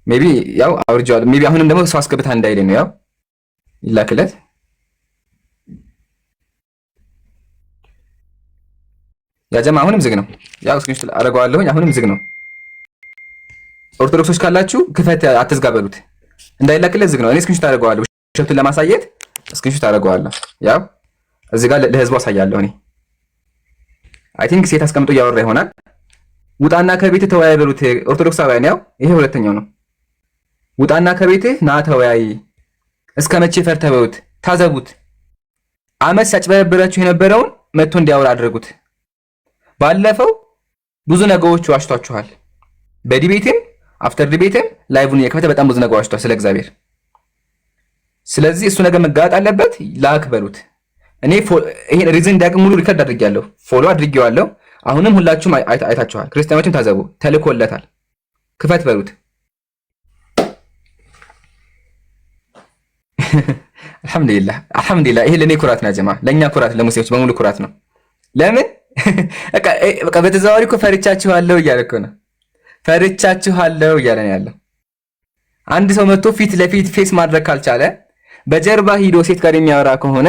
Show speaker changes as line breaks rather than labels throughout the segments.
Maybe ያው አውርጄዋለሁ። Maybe አሁንም ደግሞ ሰው አስገብታ እንዳይለኝ ነው። ያው ይላክለት። ያ ጀማ አሁንም ዝግ ነው። ያው screenshot አደርገዋለሁኝ። አሁንም ዝግ ነው። ኦርቶዶክሶች ካላችሁ ክፈት፣ አትዝጋ በሉት። እንዳይላክለት ዝግ ነው። እኔ screenshot አደርገዋለሁ። ውሸቱን ለማሳየት screenshot አደርገዋለሁ። ያው እዚህ ጋር ለህዝቡ አሳያለሁ። እኔ I think ሴት አስቀምጦ እያወራ ይሆናል። ውጣና ከቤት ተወያይ በሉት ኦርቶዶክሳውያን። ያው ይሄ ሁለተኛው ነው። ውጣና ከቤትህ ና ተወያይ። እስከ መቼ ፈርተህ በሉት፣ ታዘቡት። አመት ሲያጭበረብራችሁ የነበረውን መጥቶ እንዲያወራ አድርጉት። ባለፈው ብዙ ነገሮች ዋሽቷችኋል። በ debate ም after debate ም live ን እየከፈተ በጣም ብዙ ነገር ዋሽቷል ስለ እግዚአብሔር። ስለዚህ እሱ ነገር መጋለጥ አለበት። ላክ በሉት። እኔ ይሄን reason እንዲያውቅ ሙሉ record አድርጌያለሁ፣ follow አድርጌዋለሁ። አሁንም ሁላችሁም አይታችኋል። ክርስቲያኖችም ታዘቡ፣ ተልኮለታል። ክፈት በሉት። አልሐምዱሊላህ አልሐምዱሊላህ። ይሄ ለእኔ ኩራት ነው ጀማ፣ ለእኛ ኩራት፣ ለሙስሊሞች በሙሉ ኩራት ነው። ለምን በቃ በተዘዋዋሪ እኮ ፈርቻችኋለሁ እያለ እኮ ነው። ፈርቻችኋለሁ እያለ ነው ያለው። አንድ ሰው መጥቶ ፊት ለፊት face ማድረግ ካልቻለ በጀርባ ሂዶ ሴት ጋር የሚያወራ ከሆነ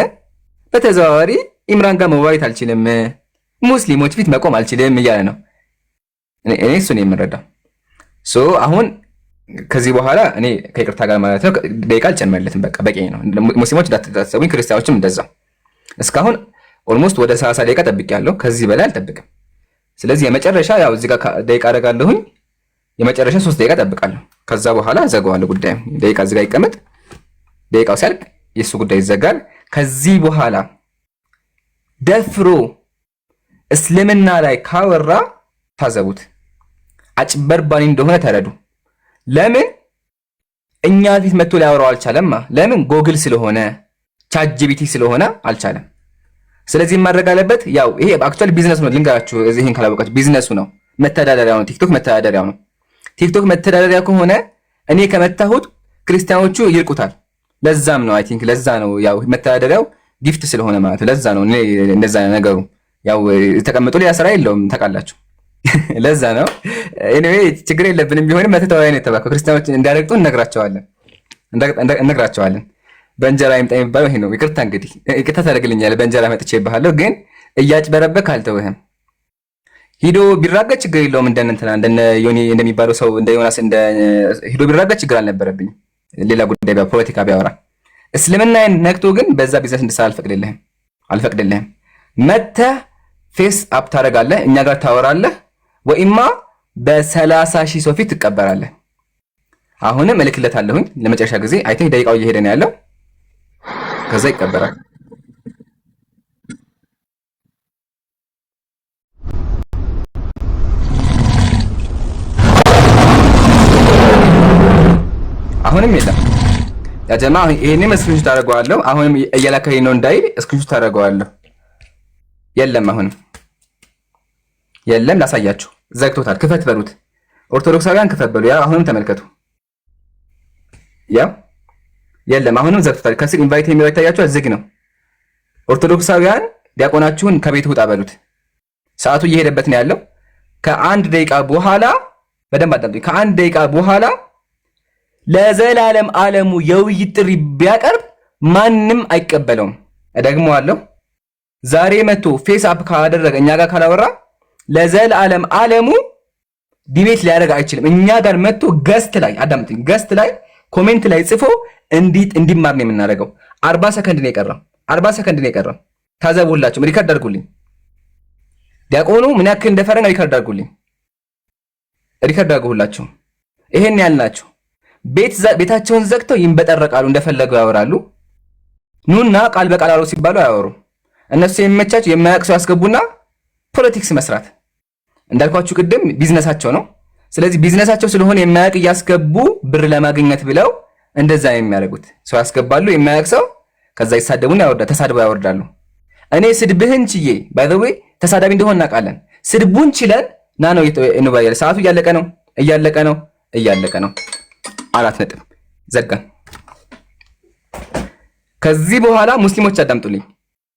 በተዘዋዋሪ ኢምራን ጋር መወያየት አልችልም፣ ሙስሊሞች ፊት መቆም አልችልም እያለ ነው። እኔ እሱን የምረዳው so አሁን ከዚህ በኋላ እኔ ከይቅርታ ጋር ማለት ነው ደቂቃ አልጨመርለትም። በቃ በቂ ነው። ሙስሊሞች እንዳትታሰቡኝ፣ ክርስቲያኖችም እንደዛው። እስካሁን almost ወደ 30 ደቂቃ ጠብቄያለሁ። ከዚህ በላይ አልጠብቅም። ስለዚህ የመጨረሻ ያው እዚህ ጋር ደቂቃ አደርጋለሁኝ። የመጨረሻ 3 ደቂቃ ጠብቃለሁ። ከዛ በኋላ ዘጋዋለሁ። ጉዳዩ ደቂቃ እዚህ ጋር ይቀመጥ። ደቂቃው ሲያልቅ የእሱ ጉዳይ ይዘጋል። ከዚህ በኋላ ደፍሮ እስልምና ላይ ካወራ ታዘቡት፣ አጭበርባሪ እንደሆነ ተረዱ። ለምን እኛ ፊት መጥቶ ሊያወራው አልቻለማ? ለምን? ጎግል ስለሆነ ChatGPT ስለሆነ አልቻለም። ስለዚህ ማድረግ አለበት። ያው ይሄ actually ቢዝነስ ነው፣ ልንገራችሁ። ይሄን ካላወቃችሁ ቢዝነሱ ነው፣ መተዳደሪያው ነው። ቲክቶክ መተዳደሪያው ነው። ቲክቶክ መተዳደሪያ ከሆነ እኔ ከመታሁት ክርስቲያኖቹ ይርቁታል። ለዛም ነው I think ለዛ ነው ያው መተዳደሪያው gift ስለሆነ ማለት ነው። ለዛ ነው እኔ እንደዛ ነገሩ ያው ተቀምጦ ሌላ ስራ የለውም ታውቃላችሁ። ለዛ ነው anyway ችግር የለብንም። ቢሆንም መተተዋይ ነው የተባልከው። ክርስቲያኖች እንዲያረግጡ እነግራቸዋለን እነግራቸዋለን። በእንጀራ ይምጣ የሚባለው ይሄ ነው። ይቅርታ እንግዲህ ይቅርታ ታደርግልኛለህ። በእንጀራ መጥቼ ይባሃለሁ፣ ግን እያጭበረበክ አልተውህም። ሂዶ ቢራገጥ ችግር የለውም። እንደነ እንትና እንደነ ዮኒ እንደሚባለው ሰው እንደ ዮናስ እንደ ሂዶ ቢራገጥ ችግር አልነበረብኝም። ሌላ ጉዳይ ፖለቲካ ቢያወራ እስልምናዬን ነክቶ ግን በዛ ቢዝነስ እንድሰራ አልፈቅድልህም አልፈቅድልህም። መተህ face up ታደርጋለህ፣ እኛ ጋር ታወራለህ፣ ወኢማ በ30,000 ሰው ፊት ትቀበራለህ። አሁንም እልክለታለሁኝ ለመጨረሻ ጊዜ። I think ደቂቃው እየሄደ ነው ያለው። ከዛ ይቀበራል። አሁንም የለም ያ ጀማ። ይሄንን screenshot አደርገዋለሁ። አሁንም እየላከኝ ነው እንዳይል screenshot አደርገዋለሁ። የለም አሁንም የለም። ላሳያችሁ፣ ዘግቶታል። ክፈት በሉት ኦርቶዶክሳውያን ክፈት በሉ። ያ አሁንም ተመልከቱ። ያው የለም አሁንም ዘግቶታል። ከስር invite የሚለው ይታያችኋል፣ ዝግ ነው። ኦርቶዶክሳውያን ዲያቆናችሁን ከቤት ውጣ በሉት። ሰዓቱ እየሄደበት ነው ያለው። ከአንድ ደቂቃ በኋላ በደንብ አዳምጡኝ። ከአንድ ደቂቃ በኋላ ለዘላለም ዓለሙ የውይይት ጥሪ ቢያቀርብ ማንም አይቀበለውም። እደግመዋለሁ። ዛሬ መጥቶ face up ካላደረገ እኛ ጋር ካላወራ ለዘላለም ዓለሙ debate ሊያደርግ አይችልም። እኛ ጋር መጥቶ guest ላይ አዳምጡኝ፣ guest ላይ comment ላይ ጽፎ እንዲማር ነው የምናደርገው። 40 ሰከንድ ነው የቀረው። 40 ሰከንድ ነው የቀረው። ታዘቡላችሁ። record አድርጉልኝ። ዲያቆኑ ምን ያክል እንደፈረን record አድርጉልኝ። record አድርጉላችሁ። ይሄን ያልናችሁ ቤታቸውን ዘግተው ይንበጠረቃሉ፣ እንደፈለገው ያወራሉ። ኑና ቃል በቃል አሉ ሲባሉ አያወሩም። እነሱ የሚመቻቸው የማያውቅ ሰው ያስገቡና politics መስራት እንዳልኳችሁ ቅድም ቢዝነሳቸው ነው። ስለዚህ ቢዝነሳቸው ስለሆነ የማያውቅ እያስገቡ ብር ለማግኘት ብለው እንደዛ ነው የሚያደርጉት። ሰው ያስገባሉ፣ የማያውቅ ሰው ከዛ ይሳደቡና ያወርዳል፣ ተሳድበው ያወርዳሉ። እኔ ስድብህን ችዬ by the way ተሳዳቢ እንደሆን እናውቃለን። ስድቡን ችለን ና ነው እንባያለን። ሰዓቱ እያለቀ ነው፣ እያለቀ ነው፣ እያለቀ ነው። 4 ነጥብ ዘጋን። ከዚህ በኋላ ሙስሊሞች አዳምጡልኝ፣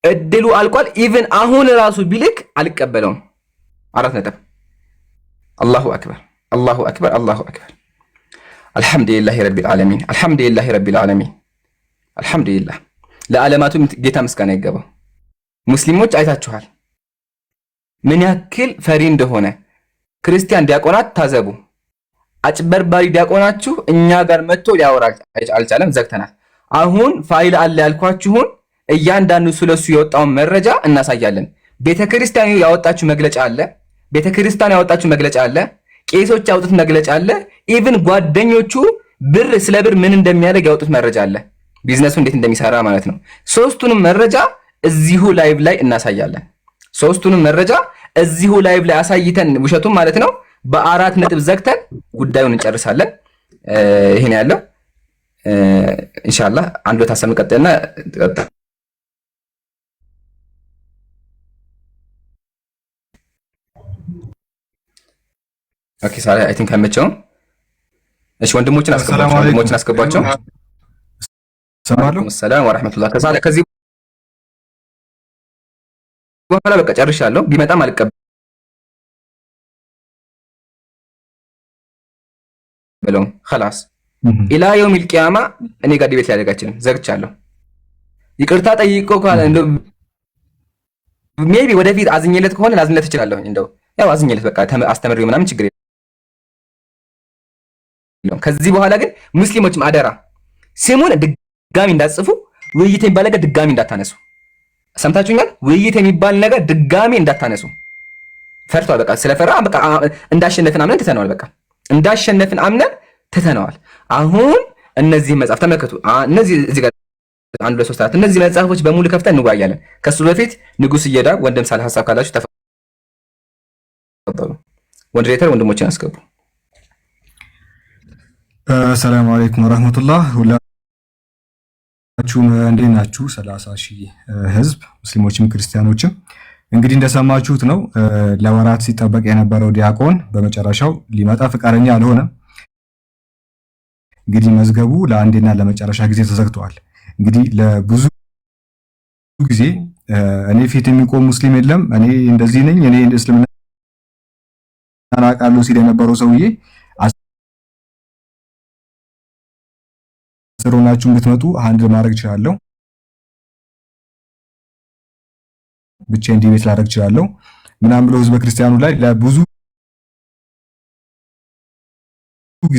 እድሉ አልቋል። Even አሁን ራሱ ቢልክ አልቀበለውም። 4 ነጥብ። አላሁ አክበር፣ አላሁ አክበር፣ አላሁ አክበር። الحمد لله رب العالمين፣ الحمد لله رب العالمين፣ الحمد لله። ለዓለማቱ ጌታ ምስጋና ይገባው። ሙስሊሞች አይታችኋል ምን ያክል ፈሪ እንደሆነ። ክርስቲያን ዲያቆናት ታዘቡ። አጭበርባሪ ዲያቆናችሁ እኛ ጋር መጥቶ ሊያወራ አልቻለም፣ ዘግተናል። አሁን ፋይል አለ ያልኳችሁን እያንዳንዱ ስለሱ የወጣውን መረጃ እናሳያለን። ቤተ ክርስቲያን ያወጣችው መግለጫ አለ። ቤተ ክርስቲያን ያወጣችው መግለጫ አለ። ቄሶች ያወጡት መግለጫ አለ። Even ጓደኞቹ ብር ስለ ብር ምን እንደሚያደርግ ያወጡት መረጃ አለ። ቢዝነሱ እንዴት እንደሚሰራ ማለት ነው። ሶስቱንም መረጃ እዚሁ live ላይ እናሳያለን። ሶስቱንም መረጃ እዚሁ live ላይ አሳይተን ውሸቱን ማለት ነው በአራት ነጥብ ዘግተን ጉዳዩን እንጨርሳለን። ይሄን ያለው ኢንሻአላህ አንድ ሁለት ሀሳብ እንቀጥልና። Okay፣ ሳላ I think አይመቸውም። እሺ ወንድሞችን አስገቧቸው፣ ወንድሞችን አስገቧቸው። ሰላም ወራህመቱላህ። ከዚህ በኋላ በቃ ጨርሻለሁ። ቢመጣም አልቀበለውም። خلاص إلى يوم القيامة እኔ ጋር debate ሊያደርግ አይችልም። ዘግቻለሁ። ይቅርታ ጠይቆ ካለ እንደው maybe ወደፊት አዝኜለት ከሆነ ላዝንለት እችላለሁ። እንደው ያው አዝኜለት በቃ አስተምሬው ምናምን ችግር የለውም። ከዚህ በኋላ ግን ሙስሊሞችም አደራ ስሙን ድጋሚ እንዳትጽፉ፣ ውይይት የሚባል ነገር ድጋሚ እንዳታነሱ። ሰምታችሁኛል? ውይይት የሚባል ነገር ድጋሚ እንዳታነሱ። ፈርቷል። በቃ ስለፈራ በቃ እንዳሸነፍን አምነን ትተነዋል። በቃ እንዳሸነፍን አምነን ትተነዋል። አሁን እነዚህ መጽሐፍ ተመልከቱ። እነዚህ እዚህ ጋር አንድ ሁለት ሶስት አራት እነዚህ መጽሐፎች በሙሉ ከፍተን እንወያያለን። ከሱ በፊት ንጉስ እየዳ ወንድም ሳል ሀሳብ ካላችሁ ተፈضሉ። ወንድሬተር ወንድሞችን አስገቡ።
ሰላም አለይኩም ወራህመቱላህ። ሁላችሁም እንዴት ናችሁ? 30,000 ህዝብ ሙስሊሞችም ክርስቲያኖችም እንግዲህ እንደሰማችሁት ነው። ለወራት ሲጠበቅ የነበረው ዲያቆን በመጨረሻው ሊመጣ ፈቃደኛ አልሆነም። እንግዲህ መዝገቡ ለአንዴና ለመጨረሻ ጊዜ ተዘግቷል። እንግዲህ ለብዙ ጊዜ እኔ ፊት የሚቆም ሙስሊም የለም፣ እኔ እንደዚህ ነኝ፣ እኔ እስልምና አውቃለሁ ሲል የነበረው ሰውዬ 10 ሆናችሁ ብትመጡ handle ማድረግ እችላለሁ፣ ብቻዬን debate ላደርግ እችላለሁ ምናምን ብሎ ህዝበ ክርስቲያኑ ላይ ለብዙ